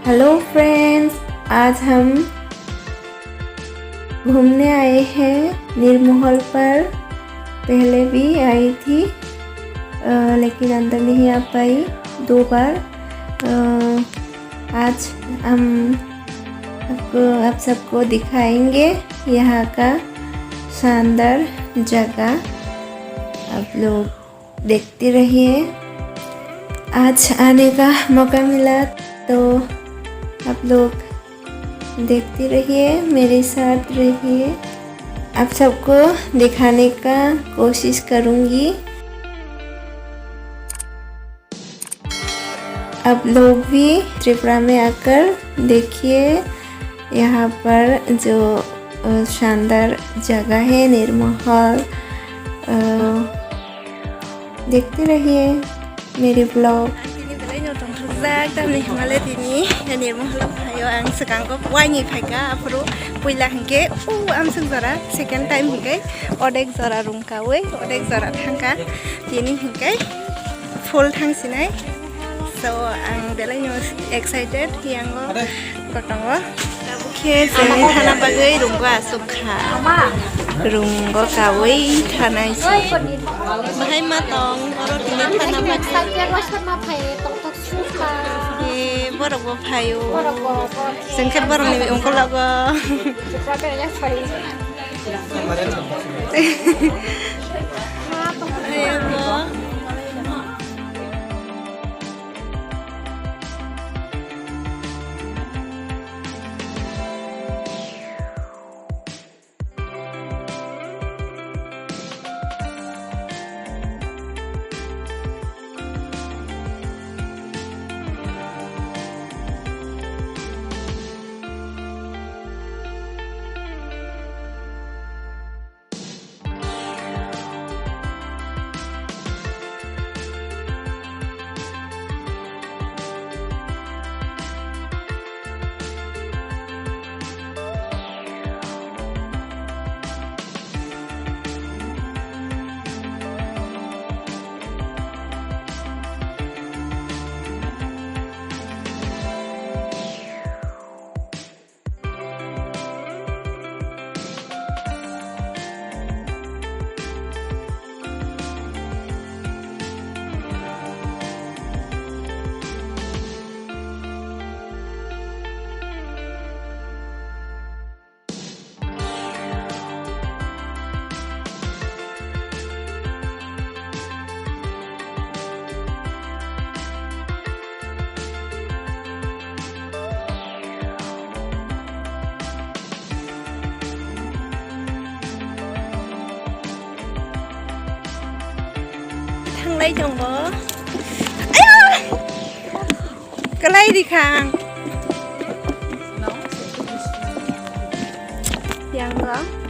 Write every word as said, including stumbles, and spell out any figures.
Hello friends, आज हम घूमने आए हैं नीरमहल पर। पहले भी आई थी, अ, लेकिन अंदर नहीं आ पाई दो बार। अ, आज हम आपको, आप सबको दिखाएंगे यहाँ का शानदार जगह। आप लोग देखते रहिए। आज आने का मौका मिला तो आप लोग देखते रहिए, मेरे साथ रहिए। आप सबको दिखाने का कोशिश करूँगी। आप लोग भी त्रिपुरा में आकर देखिए यहाँ पर जो, अ, शानदार जगह है नीरमहल। अ, देखते रहिए मेरे vlog। Ang tini belai no tongthokjak, tamni hwnmale tini Neermahal phaio ang swkango waini phaikha, aphuru puila hinkhe o amswk jora, second time hinkhe odek jora rung kaui, odek jora thangkha, tini hinkhe full thangsinai. So, ang belai no excited, yango kotongo. Tabuk khe chwng thana bagwi rungo aswk kha. Rungo kaui thanai se. Bahai ma tong, oro tini thana bagwi. E, borok bo phaio. Chwng khe borokni ungkologo. Ayo bo. Thanglai tongo. Ayo! Kalai rikhang. Yang go.